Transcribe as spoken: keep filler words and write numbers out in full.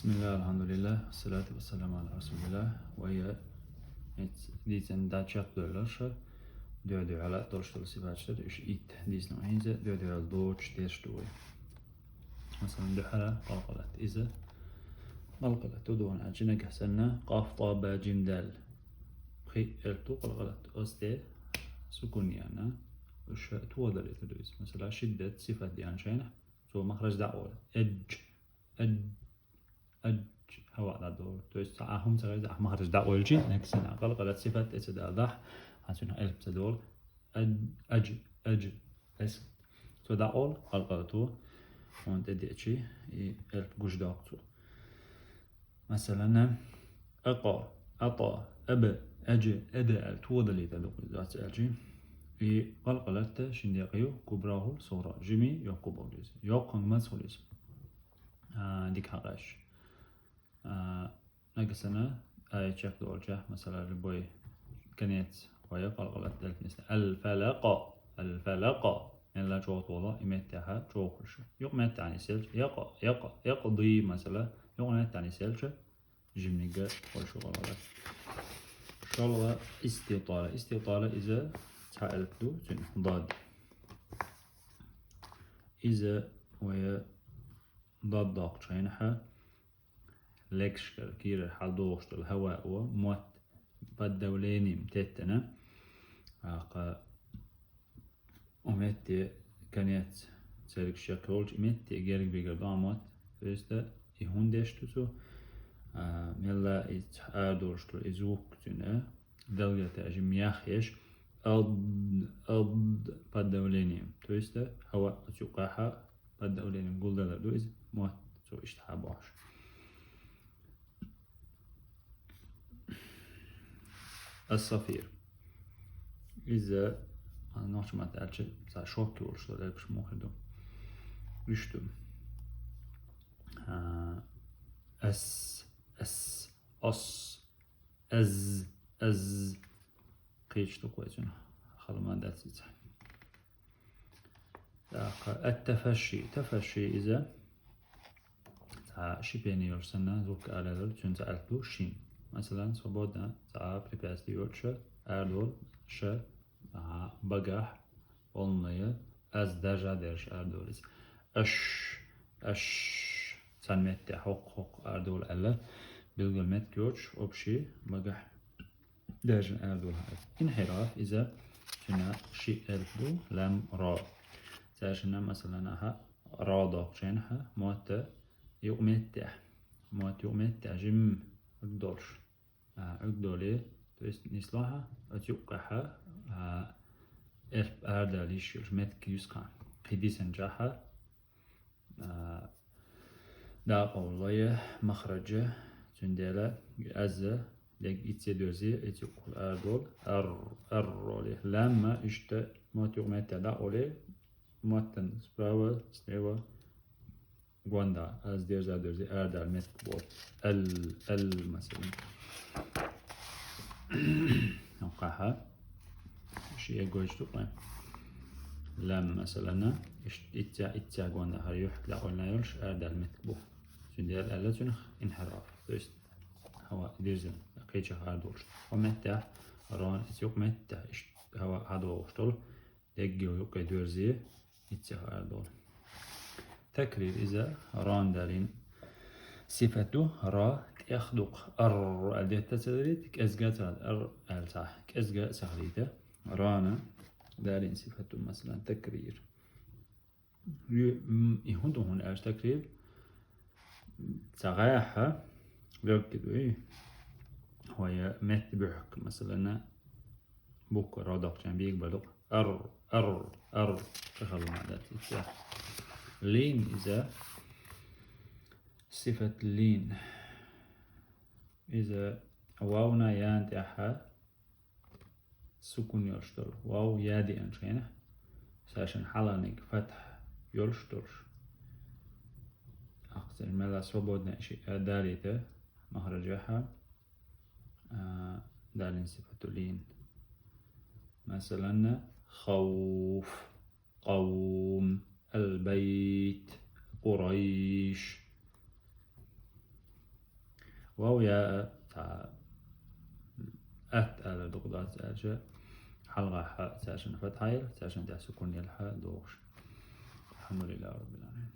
بسم الله، الحمد لله، والصلاة والسلام على رسول الله. Вай, э, эц-, дийцан дӀа чакхдоалаш, дуьхьа-дуьхьа долуш долу сифаташ дара, уьш итт дийцина хӀинца, дуьхьа-дуьхьа доцуш деш ду вай. Масалан, дуьхьара къалкъалат. Иза къалкъалат ду дуьхьа аьлча, нагахь санна, къаф, тӀа, ба, жим, дал. Пхи элп ду къалкъалат. Оцу тӀе сукун яьнна, уьш тоха далийта ду иза. Масала, шиддат сифат яьнна шайна, цо махраж дӀа а олу. Эдж, эдж, эдж, хӀаваъ дӀадолу. То есть, цхьа а хӀума ца хеза, ахь махраж дӀакъойлчи, нагахь санна къалкъалат сифат тӀе ца далахь, хьан цуьнан элп ца долу. Эдж, эдж, эдж. Эс. Цо дӀакъола къалкъалато, хьуна тӀедеъчи, и элп гуш доккху цо. Масалан, акъа, атӀа, аба, аджа, ада аьлла, тоха далийта ду кхуза дац аьлчи. И къалкъалат шин декъе ю, кубрахула, сугӀра. Жимий, йоккха болу иза. Йоккханга мацахула иза. А, дика хьакъаьсташ. А, нагахь санна, аят чекхдолчехь, масала, любой конец, вай къалкъалат делла мисла. Ал-фалакъа, ал-фалакъа. Мелла чӀогӀа тохало, и меттехьа чӀогӀа хуьлуш. Юкъа меттехьа нисъелча, якъа, якъа, якъди, масала, юкъа меттехьа нисъелча, жимниг хуьлуш ву къалкъалат. ШолгӀа иститӀала. ИститӀала иза цхьа элп ду, цуьнан дад. Иза вай дад доккхучу хенахьа, легашкара, кийрара хьалдогӀуш долу хӀаваъ, мотт под давлением теттина. ТӀаккха у метте конец цергаш чекхйолчу, и метте герга бигар ду мотт. То есть, и хӀунда деш ду цо, а, мелла и ц-, арадолуш долу и звук цуьнан, делгатаьжим яхъеш, ад, ад под давлением. То есть, хӀаваъ оцу юккъехьа под давлением гулдалар ду иза, мотт цо иштта хьабохьуш. Ас-сафир. Иза, а, нохчийн маттахь аьлча, цхьа шок йолуш долу элпаш муха ду. Уьш ду. А, ас, ас, ас, аз, аз. Кхечу тукхойцуьнан хала ма дац иза. ТӀаккха ат-тафашши. Тафашши иза цхьа шипение йолуш санна, звук арадолу, цуьнан цхьа элп ду шин. Масалан, свободно цхьа препятствие йоцуш арадолу ша, а, багахь, полная, аз дажа дерш арадолу иза. Аш, аш, цхьана метте хӀокху, хӀокху арадолу аьлла, билггал меттиг йоцуш, общий багахь даьржина арадолу хьаьа. Инхьираф иза цуьнан ши элп ду, лам, ро. Цаьршинна, масалан, ахьа ро доккхучу хенахьа, мотт юкъа меттехь. Мотт юкъа меттехь, жим, Ӏуьрг долуш. А, Ӏуьрг долий, то есть нислахьа, оцу юккъехьа, а, элп арадала йиш йолуш меттиг юьсу кхаъ. Кхин дисинчохьа, а, дакъа валлай, махраджа, цундела аз дерг итт зе доьрзи, итт юккъехула арадолу, ар, ар роли. Лам а иштта мотт юкъа меттехь дакъа валий, маттан справа, слева, гонда, аз дерза доьрзи, арадала меттиг болу. Ал, ал, масалан. Хьокхахьа. Ши эгоч тукъай. Лам, масалан, иш-, итця, итця гонда хьара юьхь дакъойна йолуш, арадала меттиг бу. Цундела аьлла цуьнах инхьираф. То есть, хӀаваъ дирзина, кхечахьа арадолуш. Хьо меттехь, рон, ис юкъа меттехь, иш хӀаваъ хьадогӀуш долу, дегги юккъе доьрзи, итця арадолу. Такрир иза рон далийна сифат ду, ра тӀех дукха. Ар аьлла детта ца далийта, кӀезга ца ар аьлла ца, кӀезга ца хилийта. Рона далийна сифат ду, масалан, такрир. Ю-, м, и хӀун ду хьуна аьлча такрир? Ца гӀаьхьа, легги дуй. Хьоя метта буьхк, масалан, буква ро доккхучарна бийга бардукъ. Ар, ар, ар. Кхин хала ма дац иза. Лин иза сифат лин. Иза вавна ян тӀехьа сукун йолуш долу. Вав я деанчу хенахь, сашан хьаланиг фатхь йолуш долуш. Ахцар мела свободно ши, а, далийта махраджахьа, а, далин сифату лин. Масалан, хауф, къавм, албайт, Къурайш. Вав яа цхьа атта алар дукха дац аьлча, хьалхахьа цаьршинна фатхьа яр, цаьршинна тӀехьа сукун яр хьа дохуш. الحمد لله رب العالمين.